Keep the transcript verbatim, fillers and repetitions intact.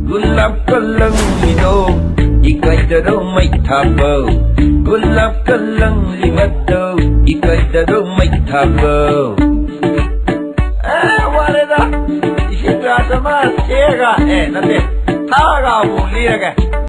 ꯒꯨꯂꯥꯞ ꯀꯂꯪꯂꯤꯗꯣ, ꯏꯀꯥꯏꯗꯔꯣ ꯃꯩ ꯊꯥꯕꯧ? ꯒꯨꯂꯥꯞ ꯀꯂꯪꯂꯤꯕꯗꯣ, ꯏꯀꯥꯏꯗꯔꯣ ꯃꯩ ꯊꯥꯕꯧ? ꯑꯦ, ꯋꯥꯔꯦꯗ꯫ ꯏꯁꯤꯡ ꯒ꯭ꯂꯥꯁ ꯑꯃ ꯊꯦꯛꯑꯒ, ꯑꯦ, ꯅꯠꯇꯦ, ꯊꯛꯑꯒ ꯑꯃꯨꯛ ꯂꯤꯔꯒꯦ꯫